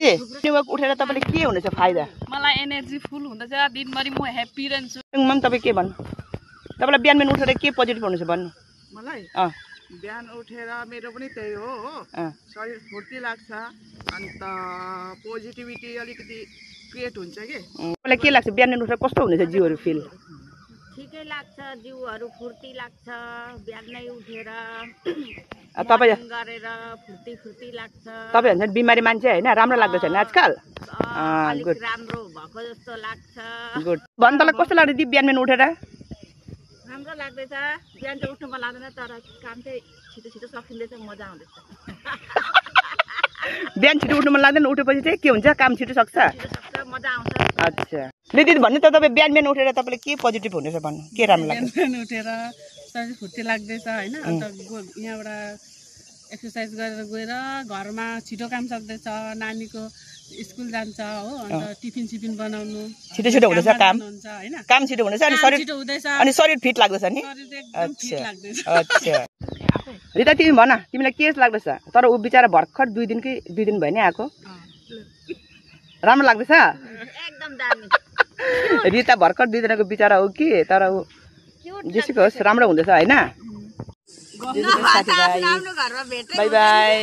Morning walk उठेर तपाईले के हुनेछ फाइदा? मलाई एनर्जी फुल हुँदैछ, दिनभरि म ह्याप्पी रहन्छु। मम तपाईँ के भन्नु? तपाईलाई बिहान बिहान उठेर के पोजिटिभ हुनेछ भन्नु? मलाई बिहान उठेर मेरो पनि त्यही हो शरीर फुर्ती लाग्छ अन्त पोजिटिभिटी अलिकति क्रिएट हुन्छ के। तपाईलाई के लाग्छ बिहान बिहान उठेर कस्तो हुनेछ जिउहरू फिल? ठिकै लाग्छ, जिउहरू फुर्ती लाग्छ बिहानै उठेर। तपाईँ गरेर फुर्ती लाग्छ। तपाईँ भन्छ बिमारी मान्छे हैन, राम्रो लाग्दैछ नि आजकल? गुड, राम्रो भएको जस्तो लाग्छ। गुड। भन्न तँलाई कस्तो लाग्दै दिप बिहान बिहान उठेर? राम्रो लाग्दैछ। बिहान चाहिँ उठ्नु मन लाग्दैन तर काम चाहिँ छिटो छिटो सकिँदैछ, मजा आउँदैछ। बिहान छिटो उठ्नु मन लाग्दैन, उठेपछि चाहिँ के हुन्छ? काम छिटो सक्छ, मजा आउँछ। अच्छा दिदी भन्नु त तपाईँ बिहान बिहान उठेर तपाईँले के पोजिटिभ हुनेछ भन्नु? के राम्रो लाग्छ? बिहान उठेर शरीर फुर्ती लाग्दैछ हैन, अन्त यहाँबाट एक्सर्साइज गरेर गएर घरमा छिटो काम सक्दैछ, नानीको स्कुल जान्छ हो, अन्त टिफिन सिफिन बनाउनु छिटो छिटो हुँदैछ काम हैन, काम छिटो हुँदैछ अनि शरीर छिटो हुँदैछ, अनि शरीर फिट लाग्दैछ नि? अच्छा अच्छा रिता तिमी भन, तिमीलाई के लाग्दैछ? तर ऊ बिचारा भर्खर 2 दिन भयो नि आएको, राम्रो लाग्दैछ एकदम दामी। रिता भर्खर 2 दिनको बिचारा हो कि, तर ऊ जेसुकै होस् राम्रो हुँदैछ हैन? By by.